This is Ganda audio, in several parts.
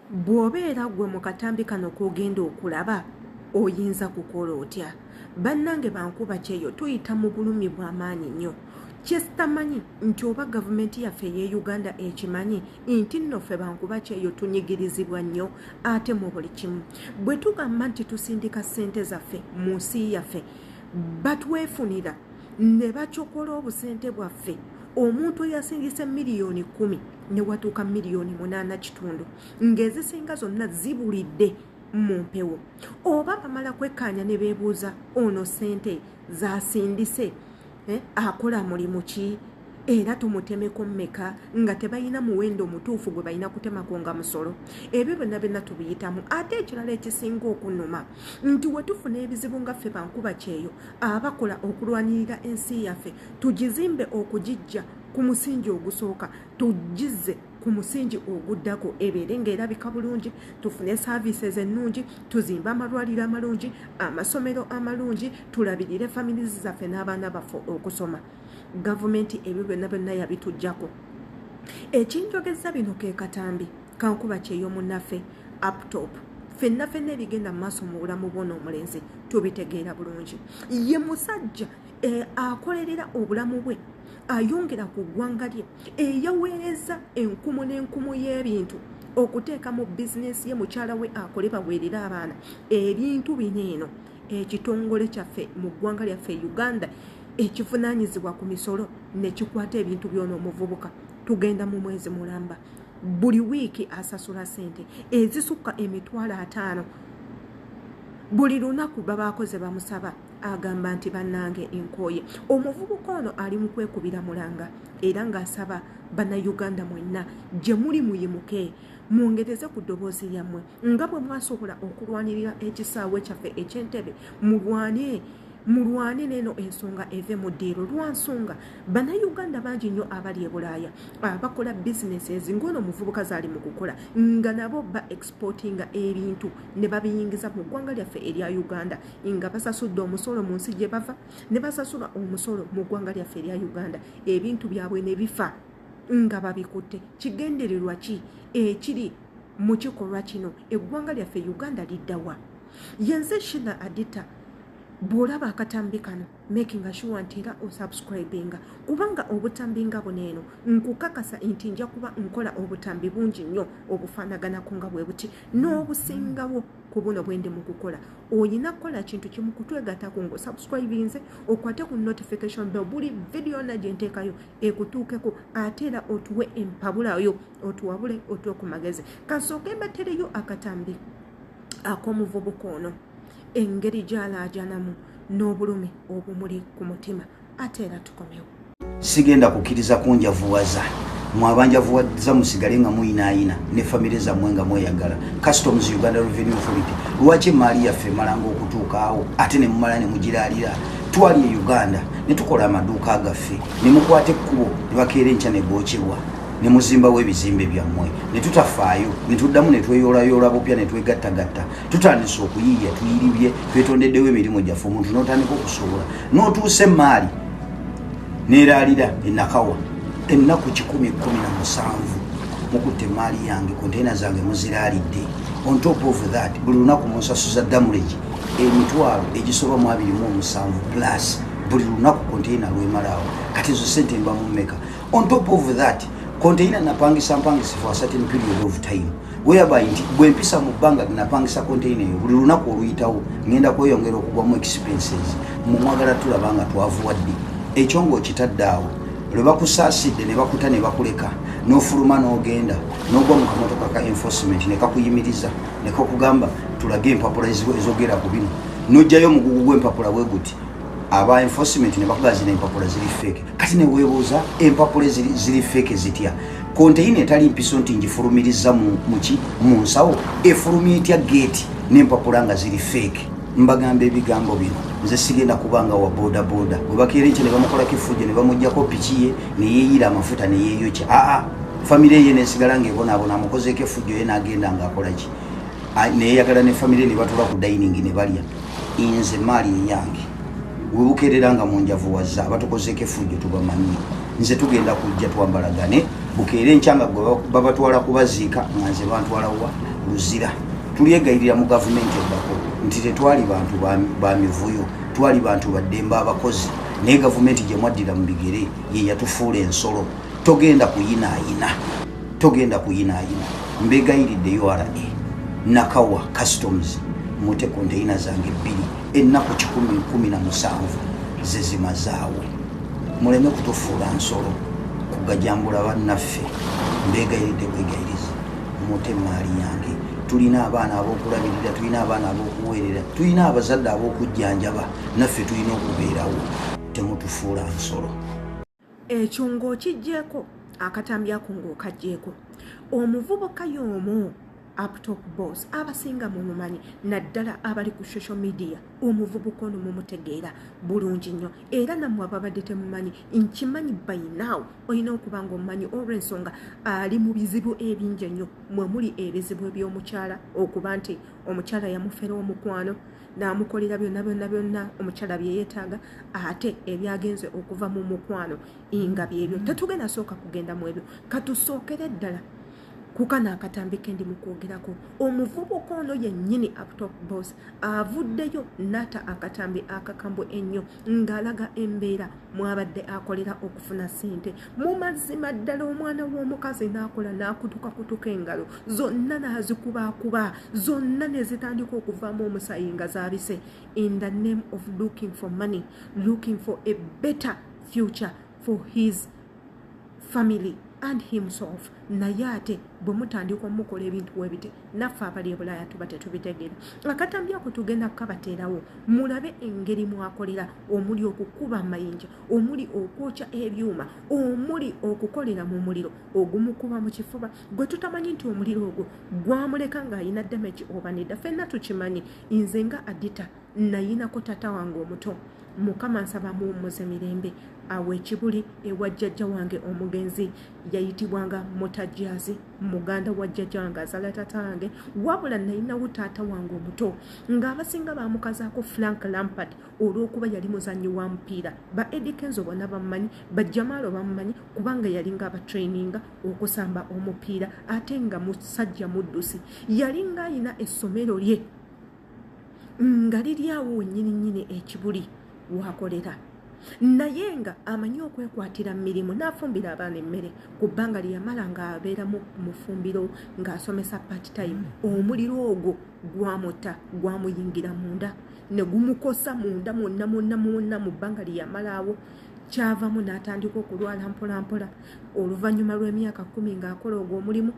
Bw'obeera ggwe mu katambi kano k'ogenda okulaba, oyinza kukola otya? Bannange bankuba kyeyo tuyita mu bulumi bwa maanyi nnyo. Kye sitamanyi nti oba gavumenti yaffe ey'e Uganda ekimanyi nti nno ffe bankuba kyeyo tunyigirizibwa nnyo ate mu buli kimu. Bwe tugamba nti tusindika ssente zaffe mu nsi yaffe, batwefunira ne bacokola obusente bwaffe. Omuntu eyasindise 10,000,000 ne watuuka 8.5 million ng'ezisinga zonna zibulidde mu mpewo. Oba bamala kwekkaanya ne beebuuza ono ssente z'asindise akola mulimu ki, era tumutemeko mmeka, nga tebalina muwendo mutuufu gwe balina kutemako nga musolo. Ebyo byonna byonna tubiyitamu. Ate ekirala ekisinga okunnuma nti we tufuna ebizibu nga ffe bankuba kyeyo abakola okulwanirira ensi yaffe tugizimbe okugijja ku musingi ogusooka tugizze ku musingi oguddako ebeere ng'erabika bulungi, tufune services ennungi, tuzimbe amalwaliro amalungi, amasomero amalungi, tulabirire families zaffe n'abaana baffe okusoma. Gavumenti ebyo byonna byonna yabituggyako. Ekinjogeza bino ke katambi kankuba kyeyo munnaffe Uptop. Ffenna ffenna ebigenda mu maaso mu bulamu bw'ono omulenzi tubitegeera bulungi. Ye musajja akolerera obulamu bwe, ayongera ku ggwanga lye, eyaweereza enkumu n'enkumu y'ebintu okuteeka mu bizinensi ye, mukyala we akole baweerere abaana. Ebintu bino eno ekitongole kyaffe mu ggwanga lyaffe Uganda ekivunaanyizibwa ku misolo ne kikwata ebintu by'ono omuvubuka. Tugenda mu mwezi mulamba, buli wiiki asasula ssente ezisukka 50,000. Buli lunaku babaakoze bamusaba, agamba nti bannange nkooye. Omuvubuka ono ali mu kwekubira mulanga era ng'asaba Bannayuganda mwenna gye muli muyimuke mwongereze ku ddoboozi lyammwe nga bwe mwasobola okulwanirira ekisaawe kyaffe eky'Entebe. Mulwane, mulwane n'eno ensonga eve mu ddiiro, lwa nsonga Bannayuganda bangi nnyo abali e Bulaaya abakola bizinesi ng'ono omuvubuka zaali mu kukola, nga nabo ba exportinga ebintu ne babiyingiza mu ggwanga lyaffe erya Uganda nga basasudde omusolo mu nsi gye bava ne basasula omusolo mu ggwanga lyaffe erya Uganda, ebintu byabwe ne bifa nga babikutte. Kigendererwa ki ekiri mu kikolwa kino? Eggwanga lyaffe Uganda liddawa? Yenze Shila Adita. Bw'olaba akatambi kano, making sure nti era osubscribinga, kubanga obutambi nga buno eno nkukakasa nti nja kuba nkola obutambi bungi nnyo obufaanaganako nga bwe buti n'obusingawo ku buno bwe ndi mu kukola. Oyina kukola kintu kimu, kutwegattako ng'osubscribinze, okwate ku notification bell, buli vidiyo yonna gye nteekayo ekutuukeko, ate era otuwe empabulayo, otuwabule, otuwe ku magezi. Kansooke mbatereyo akatambi ak'omuvubuka ono, engeri gy'alaajanamu n'obulumi obumuli ku mutima, ate era tukomewo. Sigenda kukkiriza kunjavuwaza. Mwabanjavuwaza, musigale nga muyinaayina ne famire zammwe nga mweyagala. Customs, Uganda Revenue Authority, lwaki emaali yaffe emalanga okutuukaawo ate ne mumala ne mugiraalira? Twali e Uganda ne tukola amaduuka gaffe, ne mukwata ekkubo ne bakeera enkya ne gookebwa, ne muzimbawo ebizimbe byammwe, ne tutafaayo, ne tuddamu ne tweyoolayoola bupya, ne twegattagatta. Tutandise okuyiiya, tuyiribye, twetondeddewo emirimu gyaffe. Omuntu n'otandika okusobola n'otuusa emaali neeraalira enakawa ennaku 117. Mukutte emaali yange, konteyina zange muziraalidde. On top of that, buli lunaku munsasuza damage emitwalo egisoba mu 27 plus buli lunaku konteyina lwemalaawo. Kati ezo sente mba mu mmeka? On top of that, konteyina napangisa mpangisa for a certain period of time, whereby nti bwe mpisa mu bbanga napangisa konteyina eyo, buli lunaku oluyitawo ngenda kweyongera okugwamu expenses. Mumwagala tulaba nga twavuwadde ekyo ng'okitadde awo. Lwe bakusaasidde ne bakuta ne bakuleka n'ofuluma n'ogenda n'ogwa mu kamotoka ka enforcement ne kakuyimiriza ne kakugamba, "Tulage empapula ezogera ku bino." N'ojjayo omugugu gw'empapula bwe guti, aba enforcement ne bakugaa zino empapula ziri fake. Kati neweebuuza, empapula ziri fake zitya? Konteyina etali mpiso nti ngifulumiriza muki mu nsawo, efulumya etya geeti n'empapula nga ziri fake? Mbagamba ebigambo bino, nze sigenda kubanga wa boda boda bwe bakeera enkya ne bamukolako effujjo ne bamugjako piki ye neyeeyira amafuta neyeeyokya. Aa, famire ye nesigala ngaebonaabona, amukozeeko effujjo, ye n'agenda ngaakolaki, neyeyagala ne famire, ne batula ku dining ne balya. Nze maali eyange webukeerera nga munjavuwaza, abatukozeeko effujjo tubamanyi. Nze tugenda kujja twambalagane. Bukeera enkya nga gwe babatwala kubaziika, nga nze bantwala wa Luzira. Tulyegayirira mu gavumenti eddako nti tetwali bantu ba mivuyo, twali bantu baddembe abakozi, naye gavumenti gye mwaddira mu bigere ye yatufuula ensolo. Togenda kuyinaayina, togenda kuyinaayina. Mbegayiridde, URA, Nakawa, Customs, mute konteyina zange bbiri. Ennaku 117 ze zimazaawo. Muleme kutufuula nsolo kugajambula bannaffe. Mbegayiridde bwegayirizi, mute emaali yange. Tulina abaana ab'okulabirira, tulina abaana ab'okuweerera, tulina abazadde ab'okujjanjaba, naffe tulina okubeerawo. Temutufuula nsolo. Ekyo ng'okiggyeko akatambi ako, ng'okaggyeko omuvubuka y'omu Uptop Boss, abasinga mumumanyi, naddala abali ku social media. Omuvubuka ono mumutegeera bulungi nnyo, era nammwe ababadde temumanyi, nkimanyi by now olina okuba nga omumanyi, olw'ensonga ali mu bizibu ebingi ennyo, mwe muli ebizibu eby'omukyala, okuba nti omukyala yamufera omukwano n'amukolera byonna byonna byonna omukyala bye yeetaaga, ate ebyagenze okuva mu mukwano nga byebyo. Tetugenda sooka kugenda mu ebyo, katusookere ddala kukano akatambi ke ndi mu kwogerako. Omuvubuka ono yennyini Uptop Boss avuddeyo n'ata akatambi akakambwe ennyo ng'alaga embeera mwabadde akolera okufuna ssente. Mu mazima ddala, omwana w'omukazi n'akola n'akutukakutuka engalo zonna n'azikubaakuba zonna ne zitandika okuvaamu omusayi nga zaabise, in the name of looking for money, looking for a better future for his family and himself. Naye ate bwe mutandika omukola ebintu webite, naffe abali ebulaaya tuba tetubitegeera. Akatambi ako tugenda kukabateerawo mulabe engeri mwakolera, omuli okukuba amayinja, omuli okwokya ebyuma, omuli okukolera mu muliro ogumukuba mu kifuba, gwe tutamanyi nti omuliro ogwo gwamuleka ng'ayina damage oba nedda. Ffenna tukimanyi, nze nga Adita nayinako taata wange omuto, Mukama nsaba muwummuze mirembe, awo ekibuli ewa jjajja wange omugenzi yayitibwanga Mutajazi, muganda wa jjajja wange azaala taata wange. Wabula nayinawo taata wange omuto ng'abasinga bamukazaako Frank Lampard olw'okuba yali muzannyi wa mupiira. Ba Eddy Kenzo bonna bamumanyi, bajjamaalo bamumanyi, kubanga yalinga abatraininga okusamba omupiira, ate nga musajja muddusi. Yalinga ayina essomero lye nga liri awo wennyini nnyini ekibuli wakolera, naye nga amanyi okwekwatira mu mirimu n'afumbira abaana emmere. Ku bbanga lye yamala ng'abeera mu mufumbiro ng'asomesa part time, omuliro ogwo gwamutta, gwamuyingira munda ne gumukosa munda mwonna mwonna mwonna. Mu bbanga lye yamalaawo kyavamu n'atandika okulwala mpolampola. Oluvannyuma lw'emyaka 10 ng'akola ogwo omulimu,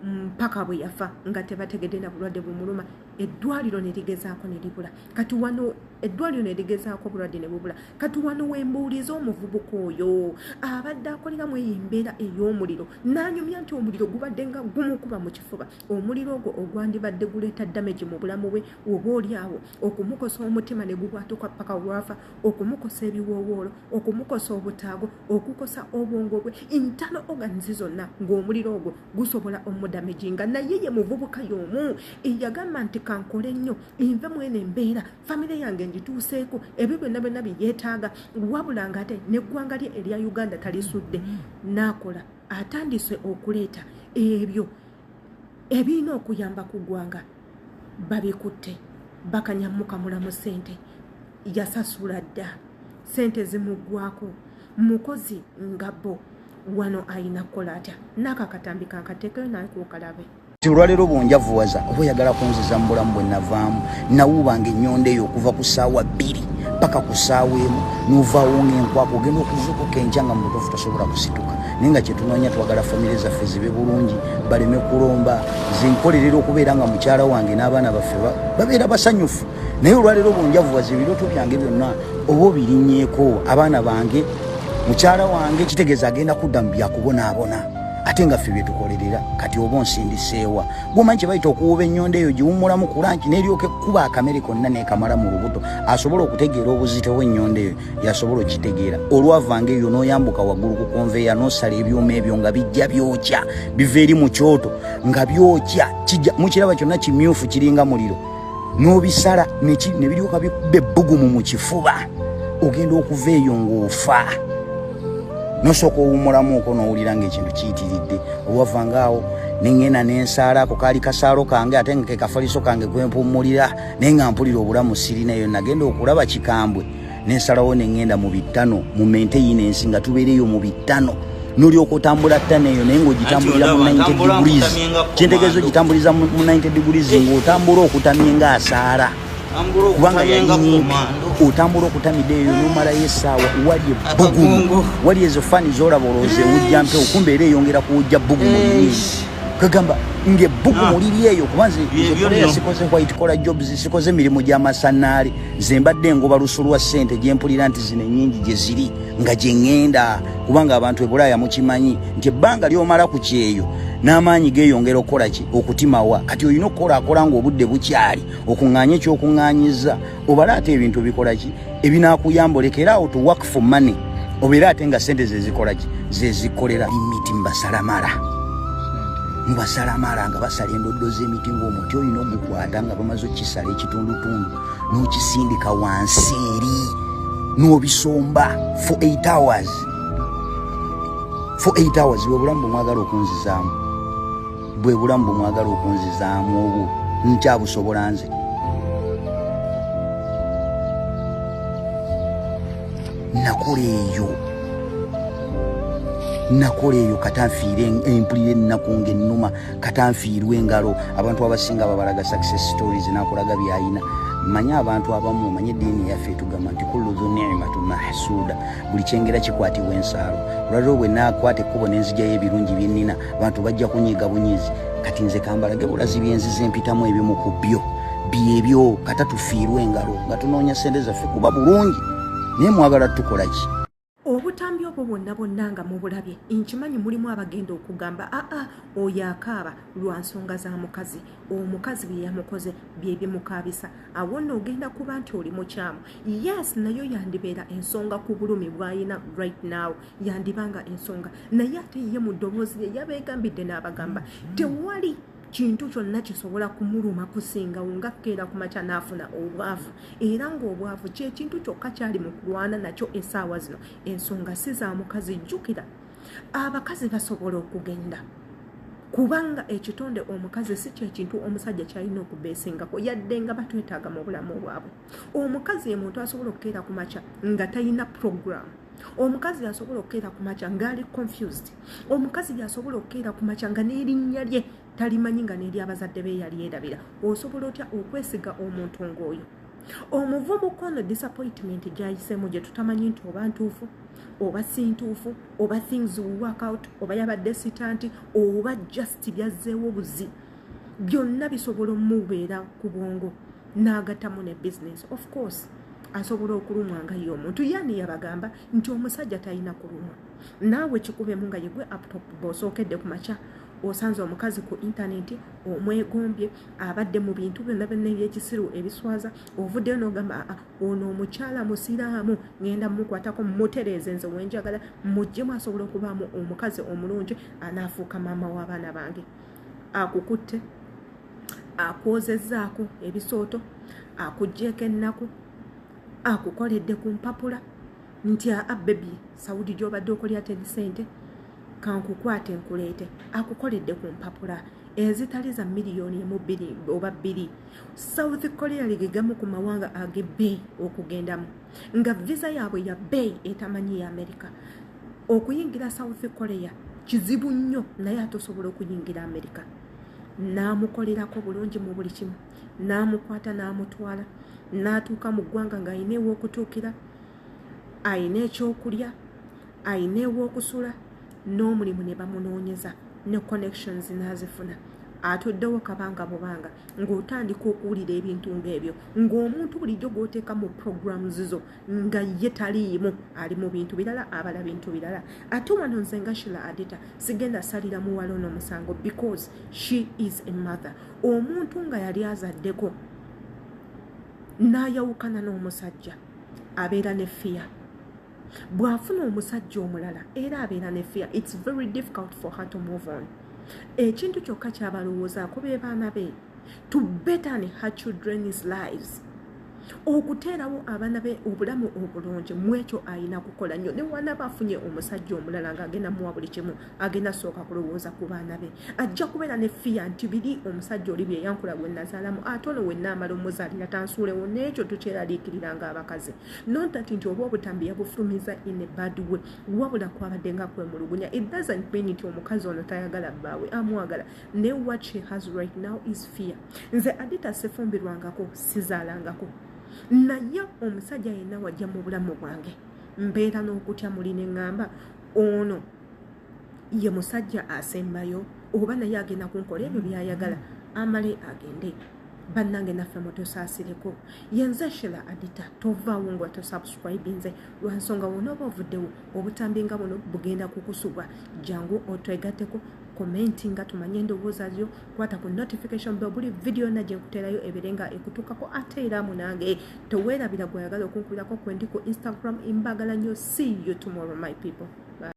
mpaka bwe yafa nga tebategedde na bulwadde bumuluma. Eddwaliro ne ligezaako ne libula. Kati wano eddwaliro ne ligezaako, obulwadde ne bubula. Kati wano wembuuliza, omuvubuka oyo abadde akoleramu eyo embeera ey'omuliro, n'anyumya nti omuliro gubadde nga gumukuba mu kifuba, omuliro ogwo ogwandibadde guleeta damage mu bulamu bwe, oba oli awo okumukosa omutima ne gubwatuka paka lwafa, okumukosa ebiwoowoolo, okumukosa obutaago, okukosa obwongo bwe, internal organs zonna, ng'omuliro ogwo gusobola omudamaginga. Naye ye muvubuka y'omu eyagamba nti kankole nnyo nve mwene embeera, famire yange ngituuseeko ebyo byonna byonna byeyeetaaga, wabula nga ate neggwanga lye erya Uganda talisudde. N'akola, atandise okuleeta ebyo ebirina okuyamba ku ggwanga, babikutte bakanyamukamulamu ssente. Yasasula dda, ssente zimuggwako, mukozi nga bo wano ayina kukola atya? Naako akatambi kankateekeyo naye okalabe. Ti olwaleero bwonjavuwaza oba oyagala kunziza mu bulamu bwe navaamu, nawuubanga ennyondo eyo okuva ku ssaawa 2 paka ku ssaawa 1, n'ovaawo ng'enkwaka, ogenda okuzuukuka enkya nga mu butuufu tosobola kusituka. Naye nga kyetunoonya, twagala famire zaffe zibe bulungi, baleme kulomba zinkolerera okubeera nga mukyala wange n'abaana baffe babeera basanyufu. Naye olwaleero bwonjavuwaza ebirooto byange byonna oba obirinnyeeko, abaana bange, mukyala wange, kitegeeza agenda kudda mu byakubonaabona, ate nga ffe byetukolerera. Kati oba onsindiseewa? Gwomanyi kye bayita okuwuba ennyondo eyo, giwummulamu ku lunch n'eryoka ekkuba akamere konna nekamala mu lubuto. Asobola okutegeera obuzito bw'ennyondo eyo, yasobola okitegeera. Olwavanga eyo n'oyambuka waggulu ku conveyor n'osala ebyuma ebyo nga bijja byokya, biva eri mu kyoto nga byokya, kijja mukiraba kyonna kimyufu kiringa muliro, n'obisala ne biryoka bikuba ebbugumu mu kifuba, ogenda okuva eyo ng'ofa. Nosooka owummulamuuko n'owulira ng'ekintu kiyitiridde. Olwavanga awo neŋŋenda nensaala, ako kaali kasaalo kange ate nga ke kafaliso kange kwempummulira, naye nga mpulira obulamu sirina eyo. Nagenda okulaba kikambwe, nensalawo neŋŋenda mu bittano mu mente yino ensi nga tubeereyo mu bittano, nolyoka otambula ttano eyo, naye ng'ogitambulira mu 90 degrees. Kyentegeeza, ogitambuliza mu 90 degrees, ng'otambula okutamye ng'asaala, kubanga yali nyimpi. Otambula okutamidde eyo nomalayo essaawa, wali ebbugumu, wali ezo fani zolaba, olowooza ewujja mpewo, kumbe era eyongera kuwujja bbugumu liri. Kagamba ng'ebbugumu liri eyo, kuba nze Korea sikoze white collar jobs, sikoze mirimu gy'amasanaali. Nze mbadde ngoba lusu lwa ssente gyempulira nti zino ennyingi gye ziri nga gye ŋŋenda, kubanga abantu e Bulaaya mukimanyi nti ebbanga ly'omala ku kyeyo n'amaanyi geeyongera okukola ki? Okutimawa. Kati olina okukola akola ng'obudde bukyali, okuŋŋaanya ekyokuŋŋaanyiza, obale ate ebintu ebikola ki ebinaakuyamba, olekere awo to work for money, obeere ate nga sente zezikola ki, zezikolera. Emiti mubasalamala, mubasalamala nga basala endoddo z'emiti, ng'omuti olina ogukwata nga bamaze okukisala ekitundutundu, n'okisindika wansi eri n'obisomba for 8 hours, for 8 hours. Bwe bulamu bwemwagala okunzizaamu, bwe bulamu bwemwagala okunzizaamu, obwo nkyabusobola nze? Nakola eyo, nakola eyo, kata nfiire, empulira ennaku ng'ennuma, kata nfiirwe engalo. Abantu abasinga babalaga success stories, nakulaga byayina. Manye abantu abamu, manye eddiini yaffe etugamba nti kullu dhu ni'matu mahsuda, buli kyengera kikwatibwa ensaalo. Olwaliro bwe naakwata ekkubo nenzijayo ebirungi byennina, abantu bajja kunyiiga bunyiizi. Kati nze kambalage bulazi byenziza empitamu, ebimu ku byo byebyo. Kata tufiirwe engalo nga tunoonya sente zaffe kuba bulungi, naye mwagala tukola ki? Obutambi obwo bwonna bwonna nga mubulabye, nkimanyi mulimu abagenda okugamba, aa, oyo akaaba lwa nsonga za mukazi, omukazi bye yamukoze bye bimukaabisa. Awo nno ogenda kuba nti oli mukyamu. Yes, nayo yandibeera ensonga ku bulumi bw'ayina right now, yandibanga ensonga, naye ate ye mu ddoboozi lye yabeegambidde n'abagamba tewali kintu kyonna kisobola kumuluma kusingawo nga keera ku makya n'afuna obwavu, era ng'obwavu kyekintu kyokka kyali mu kulwana nakyo essaawa zino. Ensonga si za mukazi. Jjukira, abakazi basobola okugenda, kubanga ekitonde omukazi si kyekintu omusajja kyalina okubeesingako, yadde nga batwetaaga mu bulamu bwabwe. Omukazi ye muntu asobola okukeera ku makya nga talina program. Omukazi asobola okukeera ku makya ng'ali confused. Omukazi yasobola okukeera ku makya nga n'erinnya lye talimanyi, nga n'eri abazadde be yali erabira. Osobola otya okwesiga omuntu ng'oyo? Omuvubuka ono disappointment gy'ayiseemu gye tutamanyi nti oba ntuufu oba si ntuufu, oba things will work out, oba yabadde stunt, oba just byazzeewo buzi, byonna bisobola omubeera ku bwongo n'agattamu ne business. Of course asobola okulumwa nga ye omuntu. Yani yabagamba nti omusajja talina kulumwa? Naawe kikubemu nga yegwe laptop, bw'osookedde ku makya osanze omukazi ku intaneti, omwegombye, abadde mu bintu byonna byonna ebyekisiru ebiswaza, ovuddeyo n'ogamba, aa, ono omukyala musiraamu, ŋŋenda mukwatako mutereeze nze wenjagala muggyemu, asobola okubaamu omukazi omulungi anaafuuka maama w'abaana bange. Akukutte, akwozezzaako ebisooto, akuggyeeko ennaku, akukoledde ku mpapula nti, aa, baby, Saudi gy'obadde okolya teri sente, kankukwate nkuleete. Akukoledde ku mpapula ezitali za miliyoni 1, 2 oba 2. South Korea ligegamu ku mawanga ag'ebbeeyi okugendamu, nga visa yaabwe ya bbeeyi etamanyi ya Amerika. Okuyingira South Korea kizibu nnyo, naye ate osobola okuyingira Amerika. N'amukolerako bulungi mu buli kimu, n'amukwata n'amutwala, n'atuuka mu ggwanga ng'alina ew'okutuukira, ayina ekyokulya, ayina ew'okusula, n'omulimu ne bamunoonyeza, ne connections n'azifuna. Atuddewo kabanga bubanga ng'otandika okuwulira ebintu ng'ebyo, ng'omuntu bulijjo gw'oteeka mu programs zo nga ye taliimu, ali mu bintu birala, abala bintu birala. Ate wano nze nga Shila Adita sigenda salira muwala ono musango, because she is a mother. Omuntu nga yali azaddeko n'ayawukana n'omusajja abeera ne fear, bw'afuna omusajja omulala era abeera ne fear. It's very difficult for her to move on. Ekintu kyokka kyabalowoozaako be baana be, to better her children's lives. Okuteerawo abaana be obulamu obulungi, mu ekyo ayina kukola nnyo. Ne wanaaba afunye omusajja omulala ng'agenda muwa buli kimu, agenda sooka kulowooza ku baana be. Ajja kubeera ne fear nti biri omusajja oli byeyankula gwe nazaalamu, ate ono wennaamala omuzaalira tansuulewo. N'ekyo tukyeraliikirira ng'abakazi. Not that nti oba obutambi yabufulumiza in a bad way, wabula kwabadde nga kwemulugunya. It doesn't mean nti omukazi ono tayagala bbaawe, amwagala, ne what she has right now is fear. Nze Adita sifumbirwangako, sizaalangako, naye omusajja yenna wajja mu bulamu bwange mbeera n'okutya muli ne ŋŋamba, ono ye musajja asembayo oba naye agenda kunkola ebyo byayagala amale agende? Bannange, naffe mutusaasireko. Yenze Shela Adita. Tovaawo nga tosubscribinze, lwansonga wonooba ovuddewo obutambi nga buno bugenda kukusubwa. Jangu otwegatteko, commenti nga tumanye endowooza zyo, kwata ku notification bell, buli video yonna gye nkuteerayo ebeere nga ekutuukako. Ate era munange, teweerabira, gweyagala okunkubirako, kwendi ku Instagram. Mbagala nnyo. See you tomorrow, my people.